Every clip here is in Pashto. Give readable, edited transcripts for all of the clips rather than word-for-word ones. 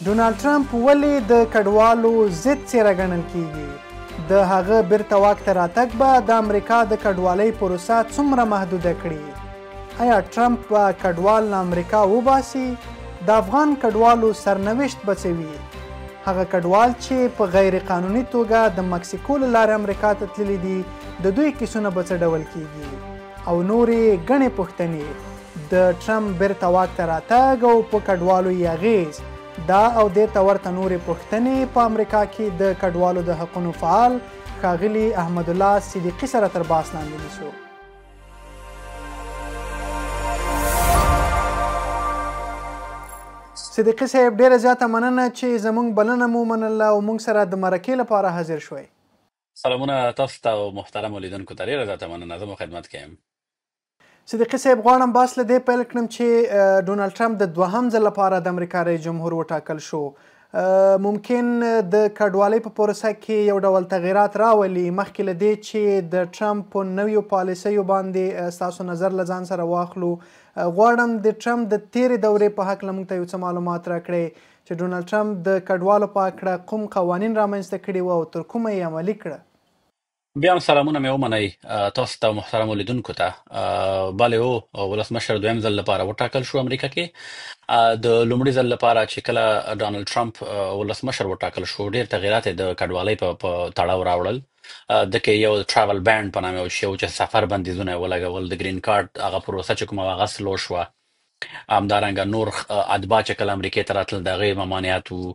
ډونالډ ټرمپ ولې د کډوالو ضد څېره ګڼل کېږي؟ د هغه بیرته واک ته راتګ به د امریکا د کډوالۍ پروسه څومره محدوده کړي؟ ایا ټرمپ به کډوال له امریکا وباسي؟ د افغان کډوالو سرنوشت به څه وي؟ هغه کډوال چې په غیر قانوني توګه د مکسیکو له لارې امریکا ته تللي دي، د دوی کیسونه به څه ډول کیږي؟ او نورې ګڼې پوښتنې. د ټرمپ بیرته واک ته راتګ او په کډوالو یې اغیز، دا او دې ته ورته نورې پوښتنې په امریکا کې د کډوالو د حقونو فعال ښاغلي احمدالله صدیقي سره تر بحث لاندې نیسو. صدیقي صاحب، ډیره زیاته مننه چې زموږ بلنه مو ومنله او موږ سره د مرکې لپاره حاضر شوئ. سلامونه تاسو ته او محترمو لیدونکو ته، ډیره زیاته مننه، زه مو خدمت کې یم. صدیقي صاحب، غواړم بحث له دې پیل کړم چې ډونالډ ټرمپ د دوهم ځل لپاره د امریکا رئیس جمهور وټاکل شو. ممکن د کډوالۍ په پروسه کې یو ډول تغیرات راولي. مخکې له دې چې د ټرمپ په نویو پالیسیو باندې ستاسو نظر له ځان سره واخلو، غواړم د ټرمپ د تیرې دورې په هکله موږ ته یو څه معلومات راکړئ چې ډونالډ ټرمپ د کډوالو په هکله کوم قوانین رامنځته کړي وو او تر کومه یې عملي کړه. بیا هم سلامونه مې ومنئ تاسو ته او محترمو لیدونکو ته. بله او ولسمشر دویم ځل لپاره وټاکل شو امریکا کې. د لومړي ځل لپاره چې کله ډونالډ ټرمپ ولسمشر وټاکل شو، ډیر تغیرات د کډوالۍ په تړاو راوړل. د کې یو travel ban په نامه یو شی و چې سفر بندیزونه یې ولګول، د green card هغه پروسه چې کومه هغه slow شوه. همدارنګه نور اتباع چې کله امریکې ته راتلل، د هغې ممانعت وو.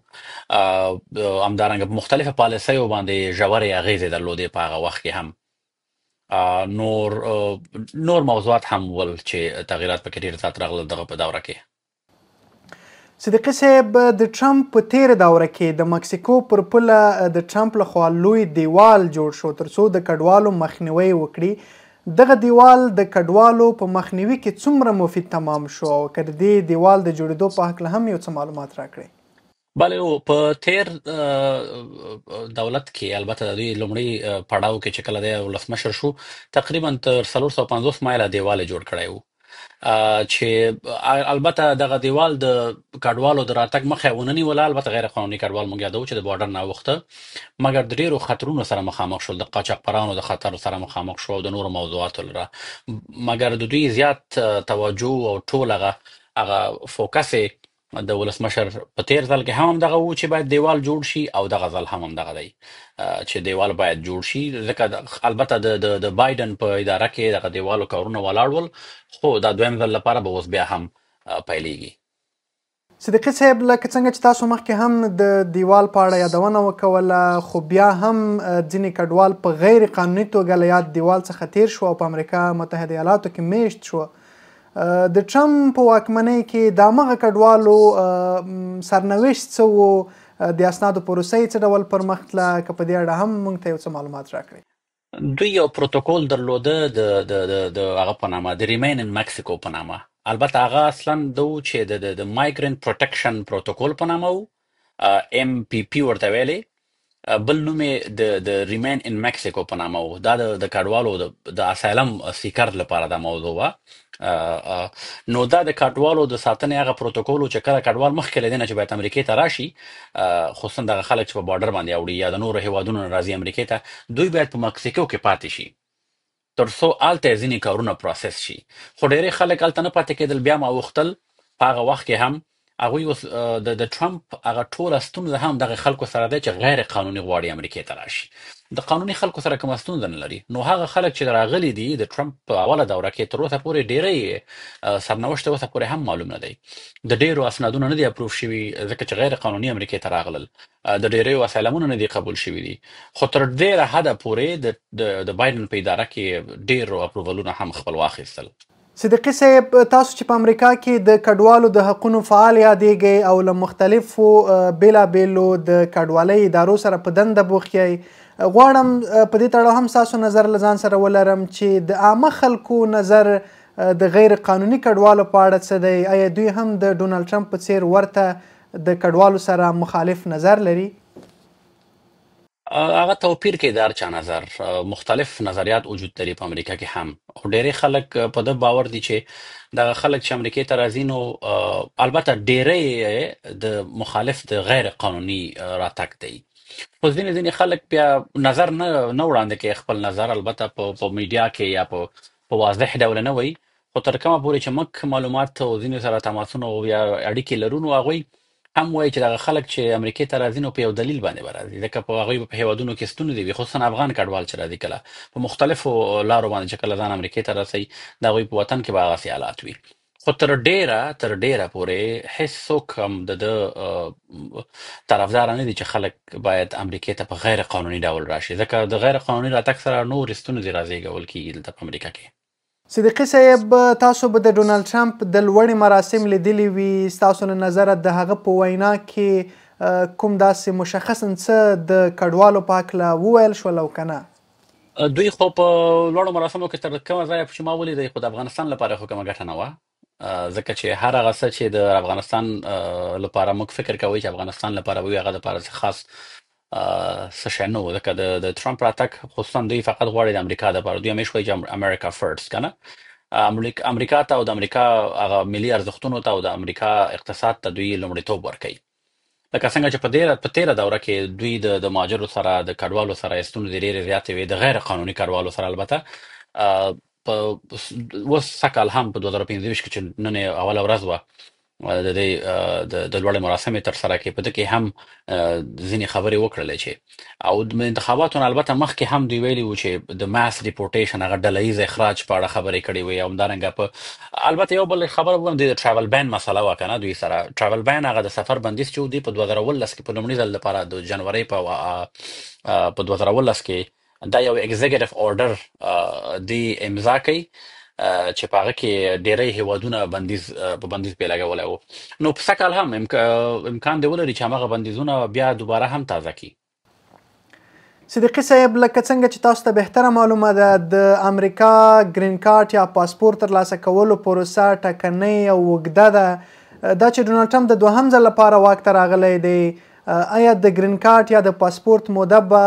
همدارنګه په مختلفو پالیسیو باندې ژورې اغیزې درلودې په هغه وخت کې هم. نور موضوعات هم ول چې تغیرات پکې ډیر زیات راغلل دغه په دوره کې. صدیقي صاحب، د ټرمپ په تیره دوره کې د مکسیکو پر پوله د ټرمپ لخوا لوی دیوال جوړ شو ترڅو د کډوالو مخنیوی وکړي. دغه دیوال د کډوالو په مخنیوي کې څومره مفید تمام شو او که د دې دیوال د جوړېدو په هکله هم یو څه معلومات راکړئ؟ بله، او په تیر دولت کې، البته د دوی لومړی پړاو کې چې کله دی ولسمشر شو، تقریبا تر 450 مایله دیوال جوړ کړی وو، چې البته دغه دیوال د کډوالو د راتګ مخه ونه نیوله. البته غیر قانوني کډوال موږ یادو چې د بارډر نه اوښته، مګر د ډیرو خطرونو سره مخامخ شول، د قاچاقبرانو د خطر سره مخامخ شو او د نورو موضوعاتو لره. مګر د دوی زیات توجه او ټول هغه focus د ولسمشر په تیر ځل کې هم دغه وو چې باید دیوال جوړ شي او دغه ځل هم دغه دی چې دیوال باید جوړ شي، ځکه البته د د د بایدن په اداره کې دغه دیوالو کارونه ولاړ ول، خو دا دویم ځل لپاره به اوس بیا هم پیلېږي. صدیقي صاحب، لکه څنګه چې تاسو مخکې هم د دیوال په اړه یادونه وکوله، خو بیا هم ځینې کډوال په غیر قانوني توګه له یاد دیوال څخه تیر شو او په امریکا متحده ایالاتو کې میشت شو. د ټرمپ په واکمنۍ کې د همغه کډوالو سرنوشت څه وو؟ د اسنادو پروسه یې څه ډول پر مخ تله؟ که په دې اړه هم موږ ته یو څه معلومات راکړئ. دوی یو پروتوکول درلوده د د د د هغه په نامه، د Remain in Mexico په نامه. البته هغه اصلا د و چې د Migrant Protection Protocol په نامه وو، MPP ورته ویلې، بل نوم یې د Remain in Mexico په نامه وو. دا د کډوالو د asylum seeker لپاره دا موضوع وه. نو دا د کډوالو د ساتنې هغه پروتوکول چې کله کډوال مخکې له دې نه چې باید امریکې ته راشي، خصوصا دغه خلک چې په بارډر باندې اوړي یا د نورو هیوادونو نه راځي امریکې ته، دوی باید په مکسیکو کې پاتې شي تر څو هلته یې ځینې کارونه process شي. خو ډېری خلک هلته نه پاتې کېدل، بیا ما وختل په هغه وخت کې هم هغوی اوس د ټرمپ هغه ټوله ستونزه هم دغه خلکو سره ده چې غیر قانوني غواړي امریکې ته راشي. د قانوني خلکو سره کومه ستونزه نه لري. نو هغه خلک چې راغلي دي د ټرمپ په اوله دوره کې، تر اوسه پورې ډېری سرنوشت اوسه پورې هم معلوم نه دی. د ډېرو اسنادونه نه دي approve شوي، ځکه چې غیر قانوني امریکې ته راغلل. د ډېریو asylum ونه نه دي قبول شوي دي. خو تر ډېره حده پورې د بایډن په اداره کې ډېرو approval ونه هم خپل واخیستل. صدیقي صاحب، تاسو چې په امریکا کې د کډوالو د حقونو فعال یادېږئ او له مختلفو بېلابېلو د کډوالۍ ادارو سره په دنده بوخت یئ، غواړم په دې تړاو هم ستاسو نظر له ځان سره ولرم چې د عامه خلکو نظر د غیر قانوني کډوالو په اړه څه دی؟ ایا دوی هم د ډونالډ ټرمپ په څیر ورته د کډوالو سره مخالف نظر لري؟ هغه توپیر کوي د هر چا نظر، مختلف نظریات وجود لري په امریکا کې هم، خو ډیری خلک په ده باور دي چې دغه خلک چې امریکې ته راځي نو البته ډیری د مخالف د غیر قانوني راتګ دی، خو ځینې ځینې خلک بیا نظر نه نه وړاندې کوي خپل نظر، البته په میډیا کې یا په واضح ډول نه وایي، خو تر کومه پورې چې موږ معلومات او ځینې سره تماسونه او یا اړیکې لرو نو هغوی هم وایي چې دغه خلک چې امریکې ته راځي نو په یو دلیل باندې به راځي، ځکه په هغوی به په هیوادونو کې ستونزې وي، خصوصا افغان کډوال چې راځي کله په مختلفو لارو باندې چې کله ځان امریکې ته رسوي د هغوی په وطن کې به هغسې حالات وي. خو تر ډیره پورې هیڅ څوک هم د ده طرفدار نه دي چې خلک باید امریکې ته په غیر قانوني ډول راشي، ځکه د غیر قانوني راتګ سره نورې ستونزې رازیږول کیږي دلته په امریکا کې. صدیقي صاحب، تاسو به د ډونالډ ټرمپ د لوړې مراسم لیدلي وي، ستاسو له نظره د هغه په وینا کې کوم داسې مشخصاً څه د کډوالو په هکله وویل شول او که نه؟ دوی خو په لوړو مراسمو کې تر کومه ځایه چې ما ولیدی خو د افغانستان لپاره خو کومه ګټه نه وه، ځکه چې هر هغه څه چې د افغانستان لپاره موږ فکر کوي چې افغانستان لپاره وي هغه لپاره څه خاص څه شی نه و، ځکه د ترامپ راتګ خصوصا دوی فقط غواړي د امریکا لپاره، دوی همیش وایي چې امریکا فرست کنه، امریکا ته او د امریکا هغه ملي ارزښتونو ته او د امریکا اقتصاد ته دوی لومړیتوب ورکوي. لکه څنګه چې په تیره دوره کې دوی د مهاجرو سره د کډوالو سره ستونزې ډېرې زیاتې وې، د غیر قانوني کډوالو سره، البته په اوس سږکال هم په 2025 کې چې نن یې اوله ورځ وه د دې د لوړې مراسم تر سره کې په دې کې هم ځینې خبرې وکړلې چې او د انتخاباتو نه البته مخکې هم دوی ویلي وو چې د mass deportation هغه ډله ییز اخراج په اړه خبرې کړې وې، او همدارنګه په البته یو بل خبره وم د travel ban مسله وه کنه، دوی سره travel ban هغه د سفر بندیز چې دوی په 2019 کې په لومړي ځل لپاره د جنوري په 2019 کې دا یو executive order دی امضا کړي چې په هغه کې ډیری هیوادونه په بندیز پرې لګولی وو، نو په سږکال هم امکان دی ولري چې همغه بندیزونه بیا دوباره هم تازه کړي. صدیقي صاحب، لکه څنګه چې تاسو ته بهتره معلومه ده د امریکا ګرین کارت یا پاسپورت ترلاسه کولو پروسه ټکنۍ او اوږده ده، دا چې ډونالډ ټرمپ د دوهم ځل لپاره واک ته راغلی دی، آیا د ګرین کارت یا د پاسپورت موده به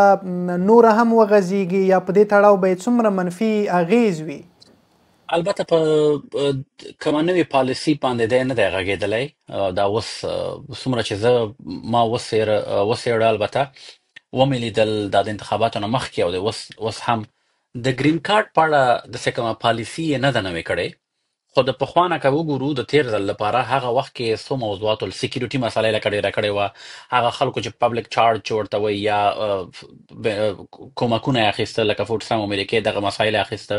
نوره هم وغځیږي یا په دې تړاو به یې څومره منفي اغیز وي؟ البته په کومه نوې پالیسي باندې دی نه دی غږېدلی، دا اوس څومره چې زه ما وڅېړه البته ومې لیدل دا د انتخاباتو نه مخکې او د اوس هم د ګرین کارت په اړه داسې کومه پالیسي یې نه ده نوې کړې، خو د پخوا نه که وګورو د تېر ځل لپاره هغه وخت کې څو موضوعاتو security مسله یې لکه ډېره کړې وه، هغه خلکو چې public charge چې ورته وایي یا کومکونه یې اخیسته لکه food stamp امریکې دغه مسایل یې اخیسته،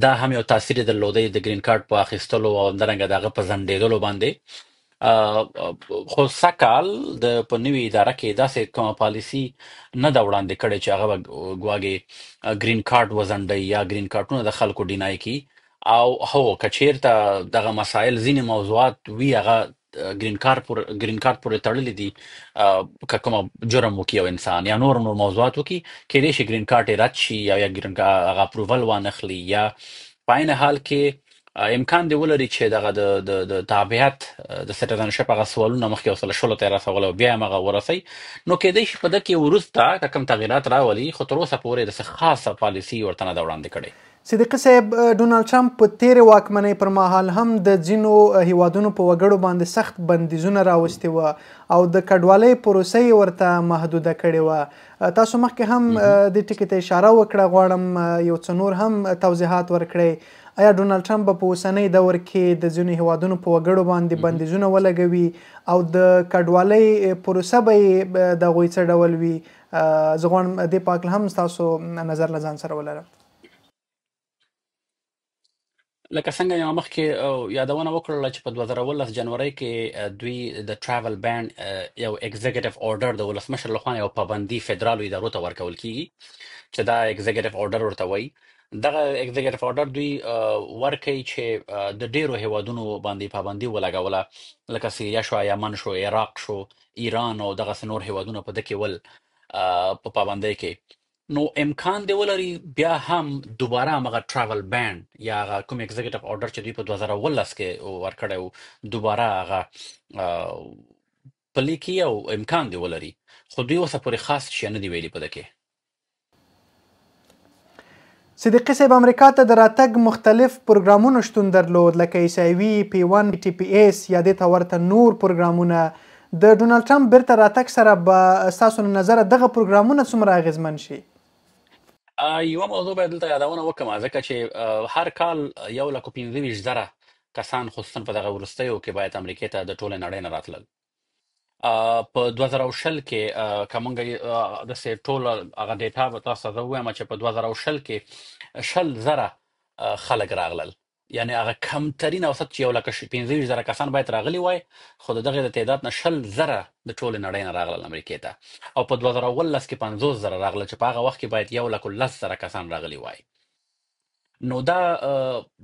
دا هم یو تاثیر یې درلودی د ګرین کارت په اخیستلو او همدارنګه د هغه په ځنډېدلو باندې. خو سږکال د په نوې اداره کې داسې کومه پالیسي نه ده وړاندې کړې چې هغه به ګواګې ګرین کارت وځنډوي یا ګرین کارتونه د خلکو deny کړي، او هو که چیرته دغه مسایل ځینې موضوعات وي هغه ګرین کارت پورې تړلي دي، که کومه جرم وکړي یو انسان یا نور نور موضوعات وکړي کیدای شي ګرین کارت یې رد شي یا ګرین هغه approval وانخلي، یا په عین حال کې امکان دی ولري چې دغه د د د تابعیت د citizenship هغه سوالونه مخکې ورسره شلو ته رسول او بیا هم هغه ورسوي، نو کیدای شي په ده کې وروسته که کوم تغییرات راولي، خو تر اوسه پورې داسې خاصه پالیسي ورته نه ده وړاندې کړې. صدیقي صاحب، ډونالډ ټرمپ په تیرې واکمنۍ پر مهال هم د ځینو هیوادونو په وګړو باندې سخت بندیزونه راوستي وه او د کډوالۍ پروسه یې ورته محدوده کړې وه. تاسو مخکې هم دې ټکي ته اشاره وکړه، غواړم یو څه نور هم توضیحات ورکړئ. آیا ډونالډ ټرمپ به په اوسنۍ دور کې د ځینو هیوادونو په وګړو باندې بندیزونه ولګوي او د کډوالۍ پروسه به یې د هغوی څه ډول وي؟ زه غواړم دې په هکله هم ستاسو نظر له ځان سره ولرم. لکه څنګه یې مخکې یادونه وکړله چې په 2019 جنوري کې دوی د travel ban یو executive order د ولسمشر لخوا یو پابندي فدرالو ادارو ته ورکول کیږي چې دا executive order ورته وایي. دغه executive order دوی ورکوي چې د ډیرو هیوادونو باندې پابندي ولګوله، لکه سیریا شو، یمن شو، عراق شو، ایران او دغسې نور هیوادونه په ده کې ول په پابندۍ کې. نو امکان دی ولري بیا هم دوباره همغه travel ban یا هغه کوم executive order چې دوی په 2019 کې ورکړی و دوباره هغه پلي کړي او امکان دې ولري، خو دوی اوسه پورې خاص شی نه دي ویلي په ده کې. صدیقي صاحب امریکا ته د راتګ مختلف پروګرامونو شتون درلود لکه ایس آی وي، پي ون، ټي پي ایس یا دې ته ورته نور پروګرامونه. د ډونالډ ټرمپ بیرته راتګ سره به ستاسو له نظره دغه پروګرامونه څومره اغیزمن شي؟ یوه موضوع باید دلته یادونه وکړم، ځکه چې هر کال 1,25,000 کسان خصوصا په دغه وروستیو کې باید امریکې ته د ټولې نړۍ نه راتلل. په 2020 کې که مونږ داسې ټول هغه ډیټا به تاسو ته ووایم چې په 2020 کې 20,000 خلک راغلل، یعنی هغه کمترین اوسط چې 1,25,000 کسان باید راغلي وای، خو د دغه د تعداد نه 20,000 د ټولې نړۍ نه راغلل امریکې ته. او په 2017 کې 50,000 راغلل چې په هغه وخت کې باید 1,10,000 کسان راغلي وای. نو دا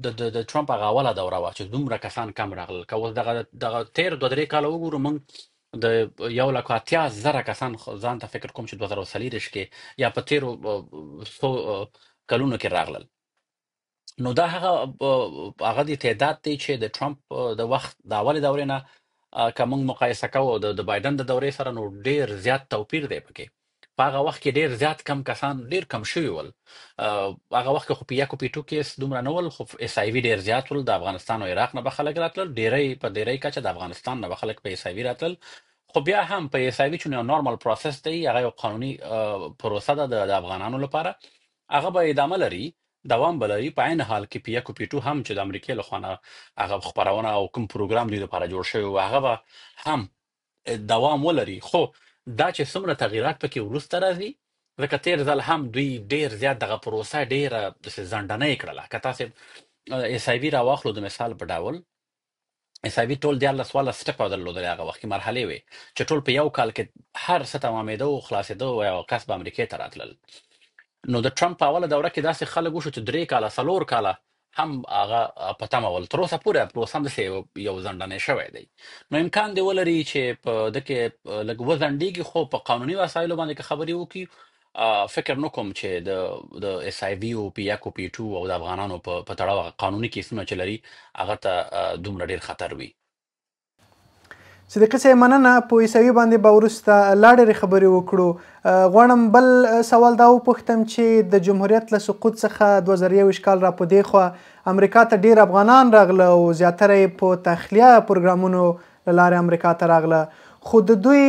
د د ټرمپ هغه اوله دوره وه چې دومره کسان کم راغلل. که اوس دغه تیر دوه درې کاله وګورو، موږ د 1,80,000 کسان ځان ته فکر کوم چې 2024 کې یا په تیرو څو کلونو کې راغلل. نو دا هغه د تعداد دی چې د ټرمپ د وخت د اولې دورې نه که موږ مقایسه کوو د بایډن د دورې سره، نو ډیر زیات توپیر دی پکې. په هغه وخت کې ډیر زیات کم کسان ډیر کم شوي ول. هغه وخت کې خو پی یک او پی 2 کیس دومره نه ول، خو ایس آی وي ډیر زیات ول. د افغانستان او عراق نه به خلک راتلل، ډیری په ډیری کچه د افغانستان نه به خلک په ایس آی وي راتلل. خو بیا هم په ایس آی وي چې یو نورمال پروسس دی، هغه یو قانوني پروسه ده د افغانانو لپاره، هغه به ادامه لري، دوام به لري. په عین حال کې پی یک او پی 2 هم چې د امریکې له خوا نه هغه خپرونه او کوم پروګرام دوی لپاره جوړ شوی و، هغه به هم دوام ولري. خو دا چې څومره تغیرات پکې وروسته راځي، ځکه تیر ځل هم دوی ډیر زیات دغه پروسه ډیره داسې ځنډنۍ کړله. که تاسې ایس آی وي راواخلو د مثال په ډول، ایس آی وي ټول 13 څوارلس سټپه درلودلې، هغه وخت کې مرحلې وې چې ټول په یو کال کې هر څه تمامېده او خلاصېده او یو کس به امریکې ته راتلل. نو د ټرمپ په اوله دوره کې داسې خلک وشو چې 3 کاله 4 کاله هم هغه په تمه ول، تر اوسه پورې پروسه هم داسې یو ځنډنی شوی دی. نو امکان دی ولري چې په ده کې لږ وځنډېږي، خو په قانوني وسایلو باندې که خبرې وکړي، فکر نه کوم چې د ایس آی وي او پی یک او پی 2 او د افغانانو په تړاو هغه قانوني کیسونه چې لري هغه ته دومره ډیر خطر وي. صدیقي صاحب مننه. په ایس آی وي باندې به وروسته لا ډېرې خبرې وکړو. غواړم بل سوال دا وپوښتم چې د جمهوریت له سقوط څخه 2021 کال را په دې خوا امریکا ته ډېر افغانان راغله او زیاتره یې په تخلیه پروګرامونو له لارې امریکا ته راغله، خو د دوی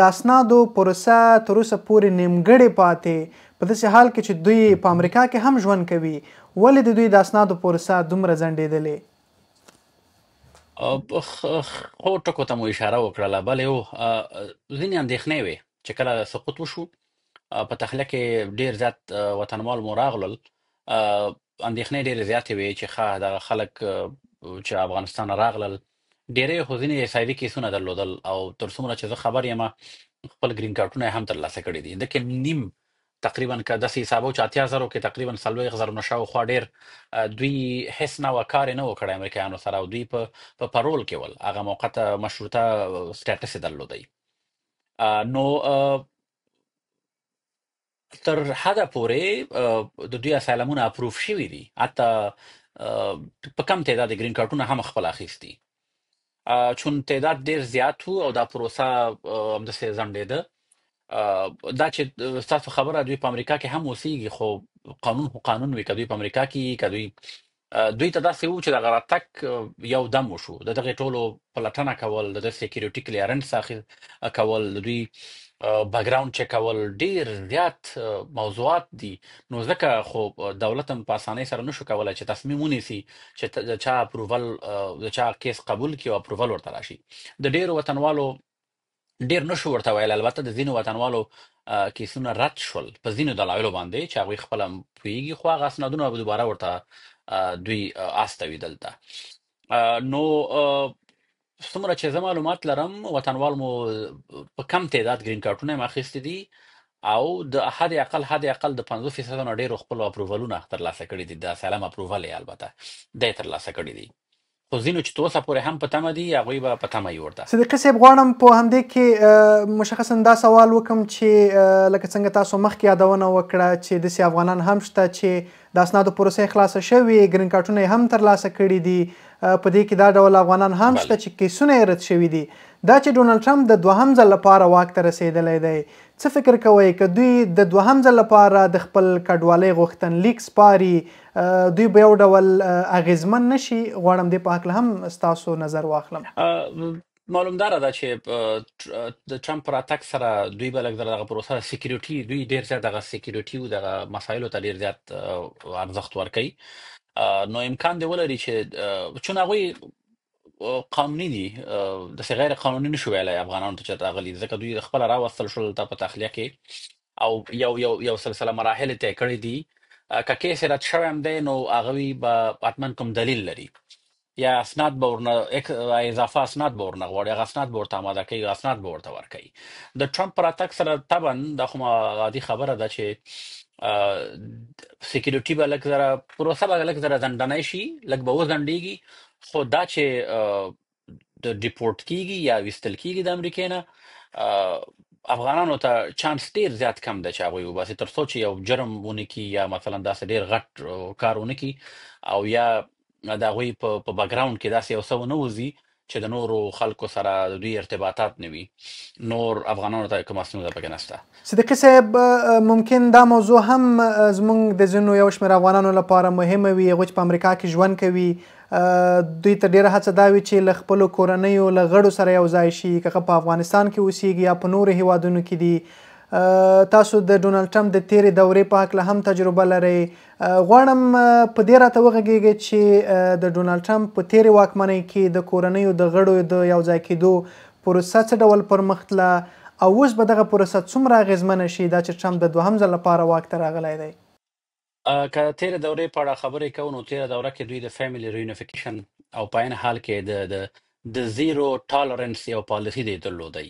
د اسنادو پروسه تر اوسه پورې نیمګړې پاتې، په داسې حال کې چې دوی په امریکا کې هم ژوند کوي. ولې د دوی د اسنادو پروسه دومره ځنډېدلې؟ خو ټکو ته مو اشاره وکړله. بله یو ځینې اندېښنې وې چې کله سقوط وشو، په تخلیه کې ډېر زیات وطنوال مو راغلل، اندېښنې ډېرې زیاتې وې چې ښه دغه خلک چې افغانستان راغلل ډېری خو ځینې ایس آی وي کیسونه درلودل، او تر څومره چې زه خبر یم خپل ګرین کارتونه هم ترلاسه کړي دي. دکې نیم تقریبا که داسې حسابو چې 80,000 کې تقریبا 40,000 نه شاوخوا ډېر دوی هیڅ نه وه کار یې نه و کړی امریکایانو سره، او دوی په پرول کې ول، هغه موقته مشروطه سټیټس یې درلودی. نو تر حده پورې د دوی اسایلمونه اپروف شوي دي، حتی په کم تعداد ګرین کارتونه هم خپل اخیستي، چون تعداد ډیر زیات وو او دا پروسه همداسې ځنډېده. دا چې ستاسو خبره دوی په امریکا کې هم اوسېږي، خو قانون خو قانون وي، که دوی په امریکا کې، که دوی ته داسې وو چې دغه راتګ یو دم وشو، د دغې ټولو پلټنه کول، د دې سکیورټي کلیرنس کول، د دوی بکګراوند چک کول، ډیر زیات موضوعات دي. نو ځکه خو دولت هم په اسانۍ سره نشو کولای چې تصمیم ونیسي چې د چا اپروول، د چا کیس قبول کړي او اپروول ورته راشي. د ډیرو وطنوالو ډیر نشو ورته ویل، البته د ځینو وطنوالو کیسونه رد شول په ځینو دلایلو باندې چې هغوی خپله پوهېږي، خو هغه اسنادونه به دوباره ورته دوی استوي دلته. نو څومره چې زه معلومات لرم وطنوال مو په کم تعداد ګرین کارتونه هم اخیستي دي، او د حد اقل د 50% نه ډېرو خپلو اپروولونه ترلاسه کړي دي، د اسایلم اپروول یې البته دی ترلاسه کړي دي. خو ځینو چې تر اوسه پورې هم په تمه دي، هغوی به په تمه وي ورته. صدیقي صاحب غواړم په همدې کې مشخصا دا سوال وکم چې لکه څنګه تاسو مخکې یادونه وکړه چې داسې افغانان هم شته چې د اسنادو پروسه یې خلاصه شوې، ګرین کارتونه یې هم ترلاسه کړي دي، په دې کې دا ډول افغانان هم شته چې کیسونه یې رد شوي دي. دا چې ډونالډ ټرمپ د دوهم ځل لپاره واک ته رسېدلی دی، څه فکر کوئ که دوی د دوهم ځل لپاره د خپل کډوالۍ غوښتنلیک سپاري، دوی به یو ډول اغېزمن نه شي؟ غواړم دې په هکله هم ستاسو نظر واخلم. معلومداره ده چې د ټرمپ په راتګ سره دوی به لږ دغه پروسه سکیورټي، دوی ډیر زیات دغه سکیورټي او دغه مسایلو ته ډیر زیات ارزښت ورکوي. نو امکان دی ولري چې چون هغوی قانوني دي، داسې غیر قانوني نشو ویلی افغانانو ته چې راغلي، ځکه دوی خپله راوستل شول دلته په تخلیه کې او یو یو یو سلسله مراحل طی کړي دي. که کیس رد شوی هم دی نو هغوی به حتما کوم دلیل لري یا اسناد به ورنه اضافه اسناد به ورنه غواړي، هغه اسناد به ورته آماده کوي، اسناد به ورته ورکوي. د ټرمپ پر راتګ سره طبعا دا خو عادي خبره ده چې سکیورټي به لږ ذره، پروسه به لږ ذره ځنډنۍ شي، لږ به وځنډېږي، خو دا چې د ډیپورټ کیږي یا ویستل کیږي د امریکې نه، افغانانو ته چانس ډیر زیات کم دی چې هغوی وباسي، تر څو چې یو جرم ونه کړي یا مثلا داسې ډیر غټ کار ونه کړي او یا د هغوی په بکګراوند کې داسې یو څه ونه وځي چې د نورو خلکو سره د دوی ارتباطات نه وي. نور افغانانو ته کومه ستونزه پکې نشته. صدیقي صاحب، ممکن دا موضوع هم زموږ د ځینو یو شمېر افغانانو لپاره مهمه وي، هغوی چې په امریکا کې ژوند کوي، دوی ته ډېره هڅه دا وي چې له خپلو کورنیو له غړو سره یو ځای شي، که هغه په افغانستان کې اوسیږي یا په نورو هیوادونو کې دي. تاسو د ډونالډ ټرمپ د تیرې دورې په هکله هم تجربه لرئ، غواړم په دې راته وغږیږئ چې د ډونالډ ټرمپ په تیرې واکمنۍ کې د کورنیو د غړو د یو ځای کېدو پروسه څه ډول پر مخ تله او اوس به دغه پروسه څومره اغېزمنه شي، دا چې ټرمپ د دوهم ځل لپاره واک ته راغلی دی؟ که تیرې دورې په اړه خبرې کوو نو تیره دوره کې دوی د فیملی ریونیفیکیشن او په عین حال کې د زیرو ټالرنس یو پالیسي دی درلودی.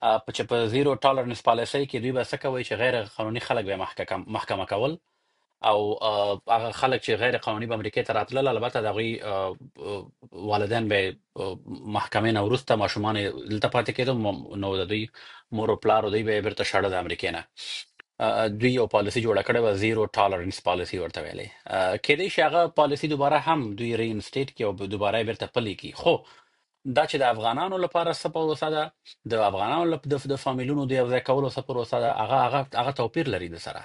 په چې په زیرو ټالرنس پالیسي کې دوی به څه کوي چې غیر قانوني خلک به محکمه کول او هغه خلک چې غیر قانوني به امریکې ته راتلل، البته د هغوی والدین به محکمې نه وروسته ماشومان یې دلته پاتې کېدو، نو د دوی مور او پلار دوی به یې بېرته شړل د امریکې نه. دوی یو پالیسي جوړه کړې وه، زیرو ټالرنس پالیسي ورته ویلې. کېدای شي هغه پالیسي دوباره هم دوی رینسټیټ کړي او دوباره یې بېرته پلي کړي. خو دا چې د افغانانو لپاره څه پروسه ده، د افغانانو د فامیلونو د یو ځای کولو څه پروسه ده، هغه توپیر لري د سره.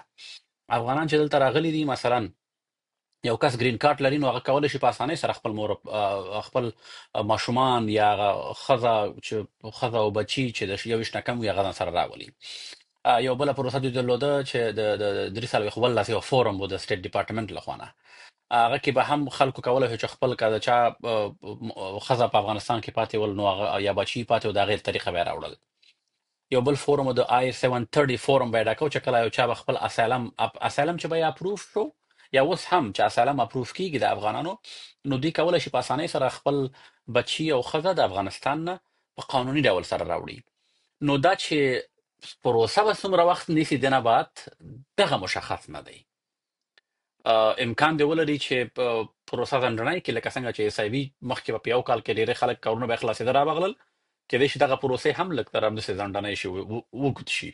افغانان چې دلته راغلي دي، مثلا یو کس ګرین کارت لري نو هغه کولی شي په اسانۍ سره خپل مور، خپل ماشومان یا هغه ښځه چې ښځه او بچي چې د 21 نه کم وي هغه ځان سره راولي. یو بله پروسه دوی درلوده چې د 43 ولس یو فورم و د سټیټ ډپارټمنټ لخوا نه، هغه کې به هم خلکو کولی شو چې خپل که د چا ښځه په افغانستان کې پاتې ول نو هغه یا بچي پاتې و د هغې طریقه به یې راوړل. یو بل فورم د آی 730 فورم به یې ډکو چې کله یو چا به خپل اسایلم چې به یې اپروف شو یا اوس هم چې اسایلم اپروف کیږي د افغانانو، نو دوی کولی شي په اسانۍ سره خپل بچي او ښځه د افغانستان نه په قانوني ډول سره راوړي. نو دا چې پروسه به څومره وخت نیسي دنه بعد دغه مشخص نه دی. امکان دی ولري چې پروسه ځنډنۍ کې، لکه څنګه چې اس آی وي مخکې به په یو کال کې ډېری خلک کارونه به خلاصېده راغلل، کېدای شي دغه پروسې هم لږ تر همداسې ځنډنۍ شي، اوږد شي.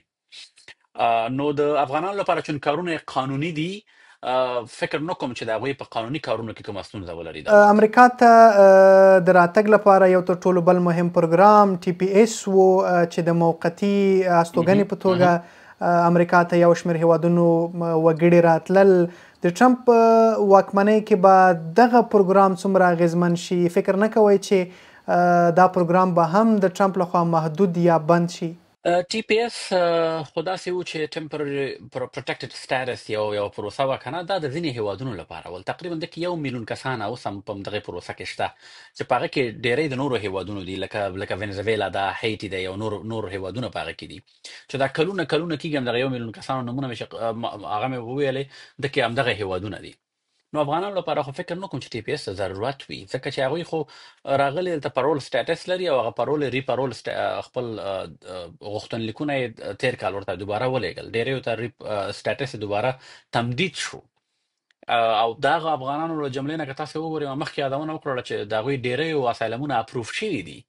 نو د افغانانو لپاره چون کارونه قانوني دي، فکر نه کوم چې د هغوی په قانوني کارونو کې کومه ستونزه ولري. امریکا ته د راتګ لپاره یو تر ټولو بل مهم پروګرام ټي پي اس و چې د موقتي استوګنې په توګه امریکا ته یو شمېر هیوادونو وګړي راتلل. د ټرمپ واکمنۍ کې به دغه پروګرام څومره اغېزمن شي؟ فکر نه کوئ چې دا پروګرام به هم د ټرمپ لخوا محدود یا بند شي؟ ټي پي اس خو داسې و چې ټمپرري پروټیکټډ سټیټس یو پروسه وه که نه، دا د ځینې هیوادونو لپاره ول. تقریبا د کې 1 میلیون کسان اوس هم په دغې پروسه کې شته چې په هغه کې ډېری د نورو هیوادونو دي، لکه ونزویلا ده، هیټي دی او نور هیوادونه په هغه کې دي چې دا کلونه کلونه کېږي. همدغه 1 میلیون کسانو نومونه مې چې هغه مې وویلې د کې همدغه هیوادونه دي. نو افغانانو لپاره خو فکر نه کوم چې ټي پي اس ته ضرورت وي، ځکه چې هغوی خو راغلي دلته پرول سټیټس لري او هغه پرول ری پرول خپل غوښتنلیکونه یې تېر کال ورته دوباره ولېږل، ډېریو ته ری سټیټس دوباره تمدید شو. او د هغه افغانانو له جملې نه که تاسې وګورئ، ما مخکې یادونه وکړله چې د هغوی ډېریو اسایلمونه اپروف شوي دي،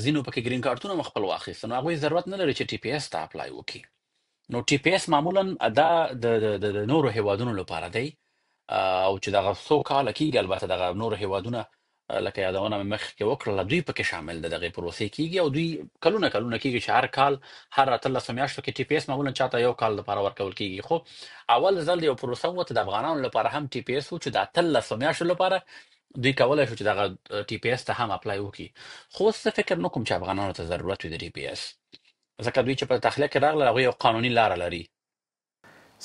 ځینو پکې ګرین کارتونه هم خپل واخیستل، نو هغوی ضرورت نه لري چې ټي پي اس ته اپلای وکړي. نو ټي پي اس معمولا دا د نورو هیوادونو لپاره دی او چې دغه څو کاله کېږي، البته دغه نور هیوادونه لکه یادونه مې مخکې وکړله، دوی پکې شامل د دغې پروسې کیږي، او دوی کلونه کلونه کیږي چې هر کال هر 18 میاشتو کې ټي پي اس معمولا چاته یو کال لپاره ورکول کیږي. خو اول ځل یو پروسه وه د افغانانو لپاره هم ټي پي اس و چې د 18 میاشتو لپاره دوی کولای شو چې دغه ټي پي اس ته هم اپلای وکړي. خو اوس زه فکر نه کوم چې افغانانو ته ضرورت وي د ټي پي اس، ځکه دوی چې په تخلیه کې راغله هغوی یو قانوني لاره لري.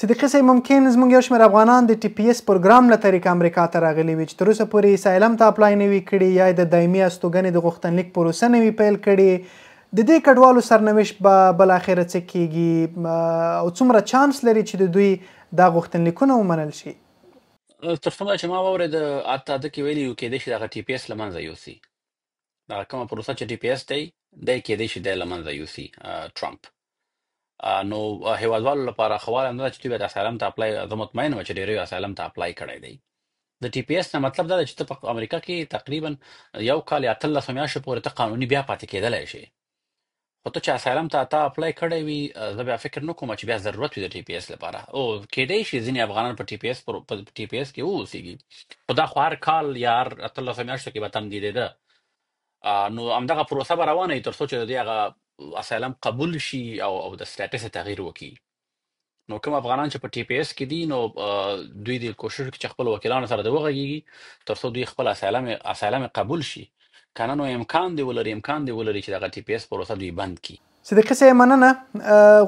صدیقي صاحب، ممکن زموږ یو شمېر افغانان د ټي پي اس پروګرام له طریقه امریکا ته راغلي وي چې تر اوسه پورې اسایلم ته اپلای نه وي کړي یا د دایمي استوګنې د غوښتنلیک پروسه نه وي پیل کړې. د دې کډوالو سرنوشت به بالاخره څه کیږي او څومره چانس لري چې د دوی دا غوښتنلیکونه ومنل شي؟ تر څومره چې ما واورېد، حتی ده کې ویلي یو کېدای شي دغه ټي پي اس له منځه یوسي. دغه کومه پروسه چې ټي پي اس دی، دی کېدای شي دی له منځه یوسي ټرمپ. نو هیوادوالو لپاره ښه والی همدا ده چې دوی باید اسایلم ته اپلای، زه مطمئن یم چې ډېریو اسایلم ته اپلای کړی دی. د ټي پي اس نه مطلب دا دی چې ته په امریکا کې تقریبا یو کال یا 18 میاشتو پورې ته قانوني بیا پاتې کېدلی شي، خو ته چې اسایلم ته تا اپلای کړی وي، زه بیا فکر نه کوم چې بیا ضرورت وي د ټي پي اس لپاره. او کېدای شي ځینې افغانان په ټي پي اس په ټي پي اس کې واوسېږي، خو دا خو هر کال یا هر 18 میاشتو کې به تمدیدېده. نو همدغه پروسه به روانه وي تر څو چې د دې هغه اسایلم قبول شي او د سټیټس تغییر وکړي. نو کوم افغانان چې په ټي پي اس کې دي، نو دوی دې کوشش وکړي چې خپل وکیلانو سره دې وغږیږي تر څو دوی خپل اسایلم قبول شي. که نه نو امکان دې ولري چې دغه ټي پي اس پروسه دوی بند کړي. صدیقي صاحب مننه.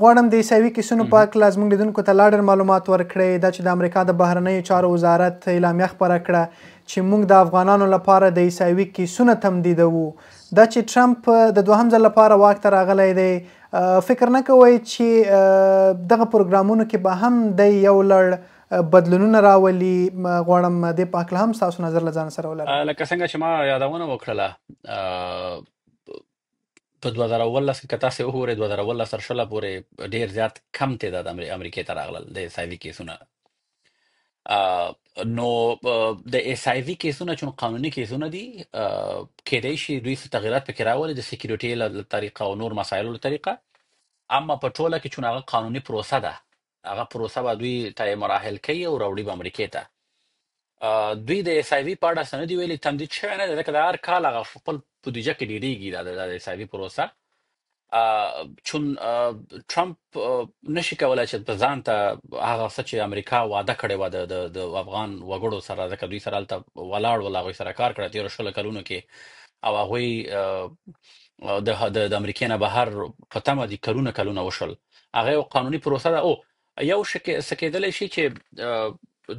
غواړم د عیسوي کیسونو په هکله زموږ لیدونکو ته لا ډېر معلومات ورکړئ. دا چې د امریکا د بهرنیو چارو وزارت اعلامیه خپره کړه چې موږ د افغانانو لپاره د عیسوي کیسونه تمدیدوو، دا چې ټرمپ د دوهم ځل لپاره واک ته راغلی دی، فکر نه کوئ چې دغه پروګرامونو کې به هم دی یو لړ بدلونونه راولي؟ غواړم دې په هکله هم ستاسو نظر له ځان سره ولرم. لکه څنګه چې ما یادونه وکړله، په 2017 کې که تاسې وګورئ، 2017 تر 20 پورې ډېر زیات کم تعداد امریکې ته راغلل د اس آی وي کیسونه. نو د اس آی وي کیسونه چون قانوني کیسونه دي، کېدای شي دوی څه تغیرات پکې راولي د سکیورټي له طریقه او نور مسایلو له طریقه، اما په ټوله کې چون هغه قانوني پروسه ده، هغه پروسه به دوی طی مراحل کوي او راوړي به امریکې ته. دوی د اس آی وي په اړه څه نه دي ویلي، تمدید شوی نه دی، ځکه د هر کال هغه خپل بودیجه کې ډېرېږي دا د اس آی وي پروسه. چون ټرمپ نشي کولای چې په ځان ته هغه څه چې امریکا وعده کړې وه د افغان وګړو سره، ځکه دوی سره هلته ولاړ ول، هغوی سره کار کړی تېرو 20 کلونو کې، او هغوی د امریکې نه بهر په تمه دي کلونه کلونه وشول. هغه یو قانوني پروسه ده. او یو څه کېدلی شي چې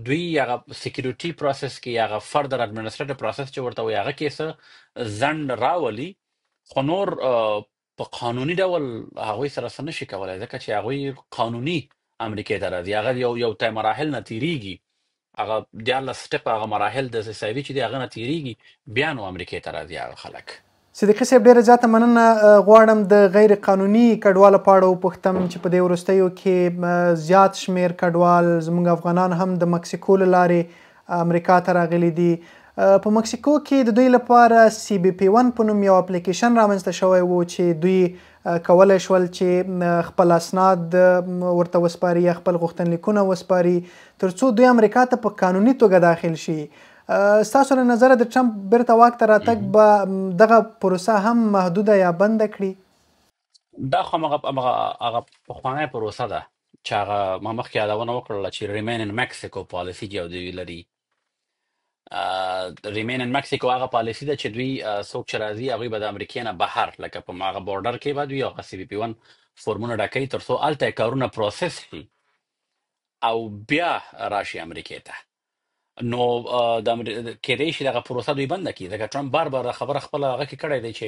دوی هغه سکیورټي پروسس کې، هغه فردر اډمنستریټیو پروسس چې ورته وایي، هغه کې څه ځنډ راولي، خو نور په قانوني ډول هغوی سره څه نشي کولای، ځکه چې هغوی قانوني امریکې ته راځي، هغه یو طی مراحل نه تیریږي، هغه 13 سټپ هغه مراحل د اس آی وي چې دی هغه نه تیریږي، بیا نو امریکې ته راځي هغه خلک. صدیقي صاحب ډېره زیاته مننه. غواړم د غیر قانوني کډوالو په اړه وپوښتم چې په دې وروستیو کې زیات شمېر کډوال زموږ افغانان هم د مکسیکو له لارې امریکا ته راغلي دي. په مکسیکو کې د دوی لپاره سی بي پي 1 په نوم یو اپلیکیشن رامنځته شوی و چې دوی کولی شول چې خپل اسناد ورته وسپاري یا خپل غوښتنلیکونه وسپاري ترڅو دوی امریکا ته په قانوني توګه داخل شي. ستاسو له نظره د ټرمپ بیرته واک ته راتګ به دغه پروسه هم محدوده یا بنده کړي؟ دا خو هغه پخوانۍ پروسه ده چې هغه ما مخکې یادونه وکړله چې ریمین ان مکسیکو پالیسي چې دوی لري. ریمین ان مکسیکو هغه پالیسي ده چې دوی څوک چې راځي هغوی به د امریکې نه بهر لکه په هغه بارډر کې به دوی هغه سی بي پي 1 فورمونه ډکوي تر څو هلته یې کارونه پروسس شي او بیا راشي امریکې ته. نو کېدای شي دغه پروسه دوی بنده کړي، ځکه ټرمپ بار بار خبره خپله هغه کې کړی دی چې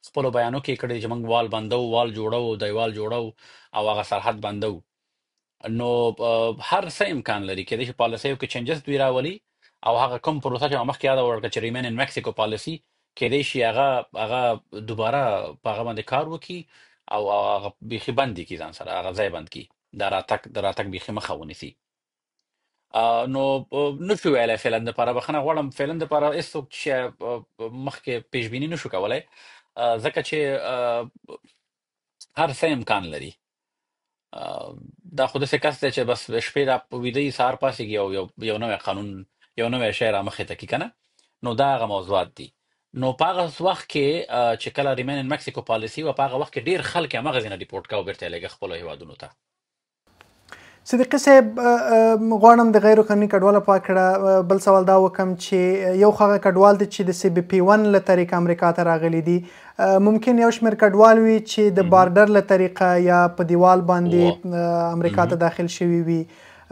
خپلو بیانو کې کړی دی چې موږ وال بندو، وال جوړو، دیوال جوړو او هغه سرحد بندو. نو هر څه امکان لري، کېدای شي پالیسیو کې چینجز دوی راولي او هغه کوم پروسه چې ما مخکې یاده ورکړه چې ریمین ان مکسیکو پالیسي، کېدای شي هغه دوباره په هغه باندې کار وکړي او هغه بیخي بند کړي، ځان سره هغه ځای بند کړي، د راتګ بیخي مخه ونیسي. نو نشو ویلی فعلا دپاره، بخښنه غواړم، فعلا دپاره هېڅوک چې مخکې پیشبیني نشو کولی، ځکه چې هر څه امکان لري. دا خو داسې کس دی چې بس شپې را ویده وي، سهار پاڅېږي او یو نوی قانون، یو نوی شی را مخې ته کړي که نه. نو دا هغه موضوعات دي. نو په هغه وخت کې چې کله ریمین ان مکسیکو پالیسي وه، په هغه وخت کې ډیر خلک همغه ځای نه ډیپورټ کاوه، بیرته یې لېږه خپلو هیوادونو ته. صدیقي صاحب، غواړم د غیر قانوني کډوالو په اړه بل سوال دا وکم چې یو خو هغه کډوال دي چې د سی بي پي 1 له طریقه امریکا ته راغلي دي، ممکن یو شمېر کډوال وي چې د بارډر له طریقه یا په دیوال باندې امریکا ته داخل شوي وي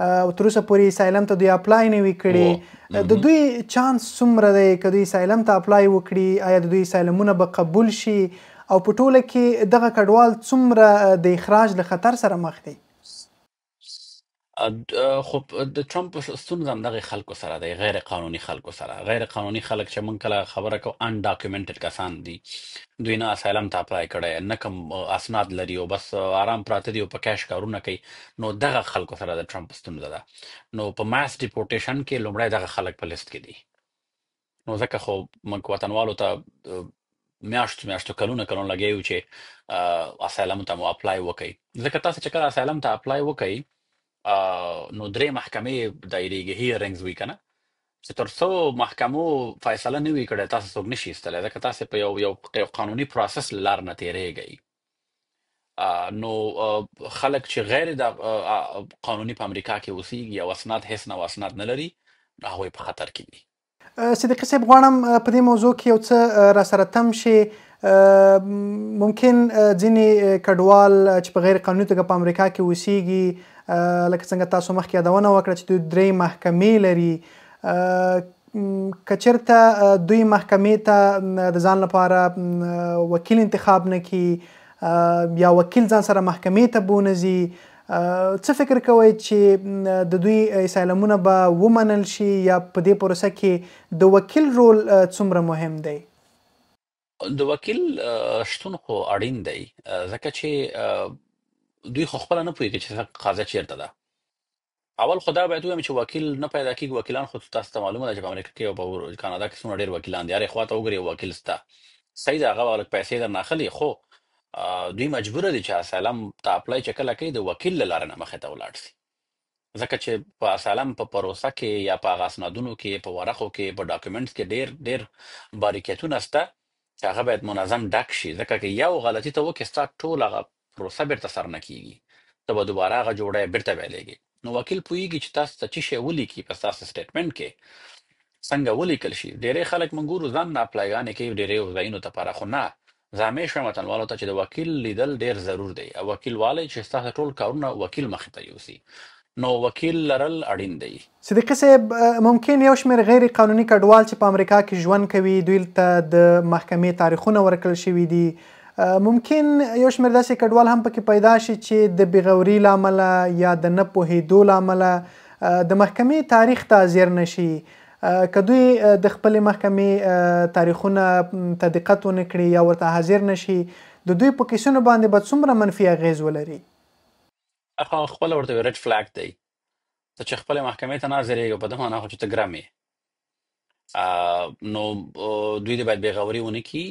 او تر اوسه پورې اسایلم ته دوی اپلای نه وي کړي، د دوی چانس څومره دی که دوی اسایلم ته اپلای وکړي؟ آیا د دوی اسایلمونه به قبول شي؟ او په ټوله کې دغه کډوال څومره د اخراج له خطر سره مخ دي؟ خو د ټرمپ ستونزه همدغه خلکو سره دی، غیر قانوني خلکو سره. غیر قانوني خلک چې مونږ کله خبره کوو، انډاکیومنټډ کسان دي، دوی نه اسایلم ته اپلای کړی، نه کوم اسناد لري او بس آرام پراته دي او په کیش کارونه کوي. نو دغه خلکو سره د ټرمپ ستونزه ده. نو په ماس ډیپورټیشن کې لومړی دغه خلک په لیست کې دي. نو ځکه خو موږ وطنوالو ته میاشتو میاشتو، کلونه کلونه لګیا یو چې اسایلم ته مو اپلای وکړئ، ځکه تاسو چې کله اسایلم ته اپلای وکړئ نو درې محکمې دایریږي، هیرینګز وي کنه، چې تر څو محکمو فیصله نه وي کړې تاسو څوک نشي ایستلی، ځکه تاسو په یو یو یو قانوني پروسس له لار نه تیریږئ. نو خلک چې غیر د قانوني په امریکا کې اوسیږي او اسناد هیڅ نه اسناد نه لري، هغوی په خطر کې دي. صدیقي صاحب، غواړم په دې موضوع کې یو څه را سره تم شي. ممکن ځینې کډوال چې په غیر قانوني توګه په امریکا کې اوسیږي، لکه څنګه تاسو مخکې یادونه وکړه چې دوی درې محکمې لري، که چېرته دوی محکمې ته د ځان لپاره وکیل انتخاب نه کړي یا وکیل ځان سره محکمې ته بونه ځي، څه فکر کوئ چې د دوی اسایلمونه به ومنل شي یا په دې پروسه کې د وکیل رول څومره مهم دی؟ د وکیل شتون خو اړین دی، ځکه چې دوی خو خپله نه پوهېږي چې قاضي چیرته ده. اول خو دا باید ووایم چې وکیل نه پیدا کیږي. وکیلان خو تاسو ته معلومه ده چې په امریکا کې او په کاناډا کې څومره ډېر وکیلان دي، هرې خوا ته وګورئ وکیل سته. صحیح ده، هغه به لږ پیسې درنه اخلي، خو دوی مجبور دي چې اسایلم ته اپلای چې کله کوي د وکیل له لارې نه مخې ته ولاړ سي، ځکه چې په اسایلم په پروسه کې یا په هغه اسنادونو کې، په ورقو کې، په ډاکومنټس کې ډېر ډېر باریکیتونه سته چې هغه باید منظم ډک شي، ځکه که یو غلطي ته وکړې ستا ټول هغه پروسه بیرته سر نه کیږي، ته به دوباره هغه جوړی بیرته بیا لېږې. نو وکیل پوهیږي چې تاسو ته څه شی ولیکي، په ستاسو سټیټمنټ کې څنګه ولیکل شي. ډېری خلک موږ ګورو ځان نه اپلایګانې کوي ډېری ځایونو ته پاره، خو نه، زه همیش وایم وطنوالو ته چې د وکیل لیدل ډېر ضرور دی، او وکیل والی چې ستاسو ټول کارونه وکیل مخې ته یوسي، نو وکیل لرل اړین دی. صدیقي صاحب، ممکن یو شمېر غیر قانوني کډوال چې په امریکا کې ژوند کوي دوی ته د محکمې تاریخونه ورکړل شوي دي، ممکن یو شمېر داسې کډوال هم پکې پیدا شي چې د بېغوري له امله یا د نه پوهېدو له امله د محکمې تاریخ ته حاضر نه شي. که دوی د خپلې محکمې تاریخونه ته دقت ونه کړي یا ورته حاضر نه شي، د دوی په کیسونو باندې به څومره منفي اغېز ولري؟ هغه خپله ورته ریډ فلګ دی، ته چې خپلې محکمې ته نه حاضرېږې په دې معنا خو چې ته ګرم یې. نو دوی دې باید بېغوري ونه کړي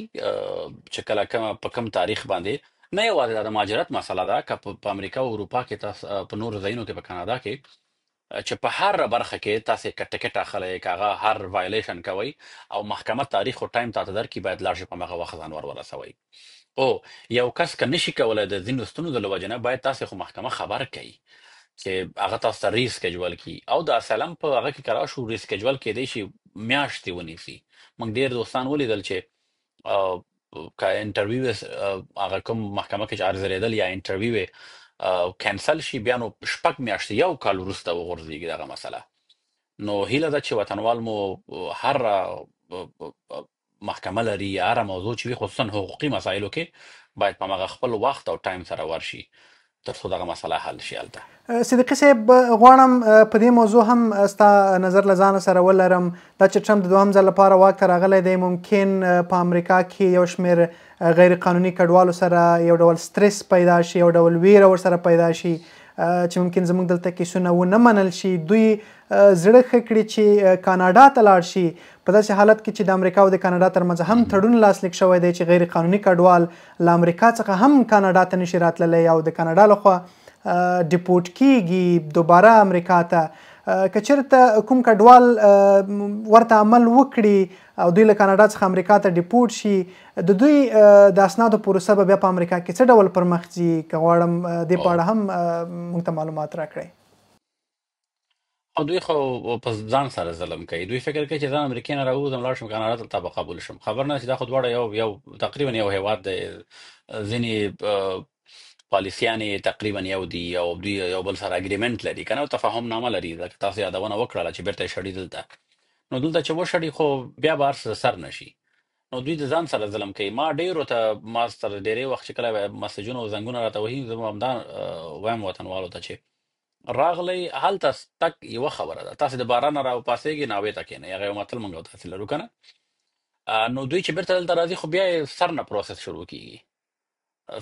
چې کله کومه په کوم تاریخ باندې، نه یوازې دا د مهاجرت مسله ده، که په امریکا او اروپا کې تاسو په نورو ځایونو کې، په کاناډا کې، چې په هر برخه کې تاسې که ټکټ اخلئ، که هغه هر وایلیشن کوئ او محکمه تاریخ او ټایم تاته درکړي، باید لاړ شئ په هماغه وخت ځان ور ورسوئ. او یو کس که نشي کولی د ځینو ستونزو له وجې نه، باید تاسې خو محکمه خبر کړئ چې هغه تاسو ته ریسکیجول کړي. او د اسلم په هغه کې که راشو، ریسکیجول کېدای شي میاشتې ونیسي. موږ ډېر دوستان ولیدل چې که انټرویو هغه کوم محکمه کې چې حاضرېدل یا انټرویو یې کینسل شي، بیا نو 6 میاشتې یو کال وروسته وغورځېږي دغه مسله. نو هیله ده چې وطنوال مو هر محکمه لري یا هره موضوع چې وي، خصوصا حقوقي مسایلو کې، باید په هغه خپل وخت او ټایم سره ورشي تر څو دغه مسله حل شي هلته. صدیقي صاحب، غواړم په دې موضوع هم ستا نظر له ځانه سره ولرم. دا چې ټرمپ د دوهم ځل لپاره واک ته راغلی دی، ممکن په امریکا کې یو شمېر غیر قانوني کډوالو سره یو ډول سترس پیدا شي، یو ډول ویره ورسره پیدا شي چې ممکن زموږ دلته کیسونه ونه منل شي، دوی زړه ښه کړي چې کاناډا ته لاړ شي، په داسې حالت کې چې د امریکا او د کاناډا ترمنځ هم تړون لاسلیک شوی دی چې غیر قانوني کډوال له امریکا څخه هم کاناډا ته نشي راتللی او د کاناډا لخوا ډیپورټ کیږي دوباره امریکا ته. که چېرته کوم کډوال ورته عمل وکړي او دوی له کاناډا څخه امریکا ته ډیپورټ شي، د دوی د اسنادو پروسه به بیا په امریکا کې څه ډول پر مخ ځي؟ که غواړم دې په اړه هم موږ ته معلومات راکړئ. او دوی خو په ځان سره ظلم کوي. دوی فکر کوي چې ځان امریکې نه راووځم، لاړ شم کاناډا ته، به قبول شم. خبر نه چې دا خو دواړه یو یو تقریبا یو هیواد دی، ځینې پالیسیانې تقریبا یو دي او دوی یو بل سره agreement لري کنه، او تفاهم نامه لري. لکه تاسو یادونه وکړه چې بیرته یې شړي دلته، نو دلته چې وشړي خو بیا به هر څه سر نشي. نو دوی د ځان سره ظلم کوي. ما ډیرو ته، ما سره ډیری وخت چې کله مسجونه او زنګونه راته وهي، زه همدا وایم وطنوالو ته چې راغلی هلته تک یوه خبره ده، تاسو د باران را پاسېږي ناوې ته کېنئ، هغه یو متل مونږ تاسو لرو کنه. نو دوی چې بیرته دلته راځي خو بیا یې سر نه process شروع کیږي.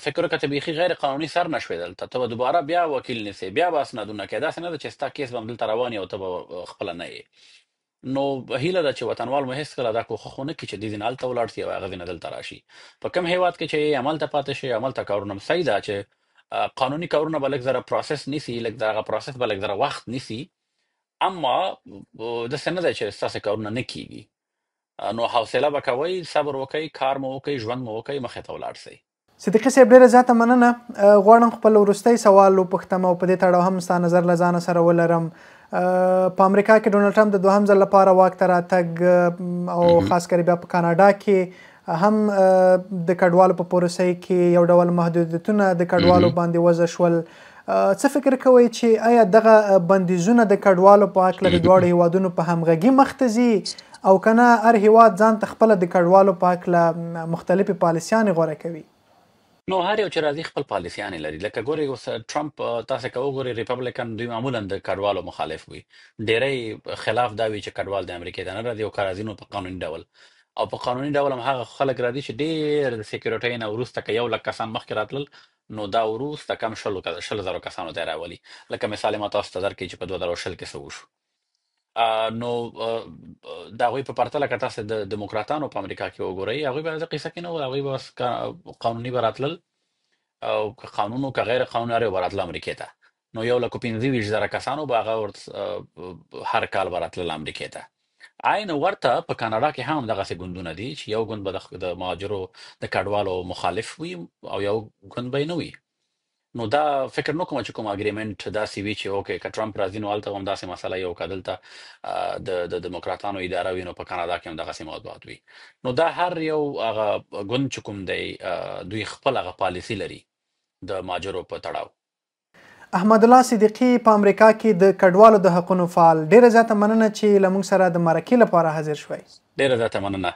فکر وکړه ته بیخي غیر قانوني سر نه شوې دلته، ته به دوباره بیا وکیل نیسې، بیا به اسنادونه کوې. داسې نه ده چې ستا case به هم دلته روان او ته به خپله نه یې. نو هیله ده چې وطنوال مو هېڅکله دا کوښښ ونه کړي چې دې ځای نه هلته ولاړ شي او هغه ځای نه دلته راشي. په کوم هیواد کې چې یې هملته پاتې شي، هملته کارونه هم صحیح ده چې قانوني کارونه به لږ ذره process نیسي، لږ دغه process به لږ ذره وخت نیسي، اما داسې نه ده چې ستاسې کارونه نه کیږي. نو حوصله به کوئ، صبر وکئ، کار مو وکئ، ژوند مو وکئ، مخې ته ولاړ شئ. صدیقي صاحب، ډېره زیاته مننه. غواړم خپل وروستی سوال وپوښتم او په دې تړاو هم ستا نظر له ځانه سره ولرم. په امریکا کې ډونالډ ټرمپ د دوهم ځل لپاره واک ته راتګ او خاص کر بیا په کاناډا کې هم د کډوالو په پروسه کې یو ډول محدودیتونه د کډوالو باندې وضع شول، څه فکر کوئ چې آیا دغه بندیزونه د کډوالو په هکله د دواړو هیوادونو په همغږي مخته ځي او که نه هر هیواد ځان ته خپله د کډوالو په هکله مختلفې پالیسیانې غوره کوي؟ نو هر یو چې راځي خپل پالیسیانې لري. لکه ګورئ اوس ټرمپ، تاسو که وګورئ ریپبلیکن دوی معمولا د کډوالو مخالف وي. ډیری خلاف دا وي چې کډوال د امریکې ته نه راځي، او که راځي نو په قانوني ډول، او په قانوني ډول هم هغه خلک راځي چې ډیر د security نه وروسته، که 1 لک کسان مخکې راتلل نو دا وروسته کم 20 زرو کسانو ته راولي. لکه مثال ما تاسو ته درکړي چې په 2020 کې څه وشو. نو د هغوی په پرتله که تاسو د دیموکراتانو په امریکا کې وګورئ، هغوی به د قصه کې نه وو، هغوی به بس قانوني به راتلل او که قانون او که غیر قانوني هر یو به راتله امریکې ته. نو 1,25,000 کسانو به هغه ورته هر کال به راتلل امریکې ته. عین ورته په کاناډا کې هم دغسې ګوندونه دي چې یو ګوند به د مهاجرو د کډوالو مخالف وي او یو ګوند به یې نه وي. نو دا فکر نه کوم چې کوم agreement داسې وي چې okay که ټرمپ راځي نو هلته هم داسې مسله یو، که دلته د دیموکراتانو اداره وي نو په کاناډا کې هم دغسې موضوعات وي. نو دا هر یو هغه ګوند چې کوم دی، دوی خپل هغه پالیسي لري د مهاجرو په تړاو. احمد الله صدیقي، په امریکا کې د کډوالو د حقونو فعال، ډیره زیاته مننه چې له موږ سره د مرکې لپاره حاضر شوئ. ډیره زیاته مننه.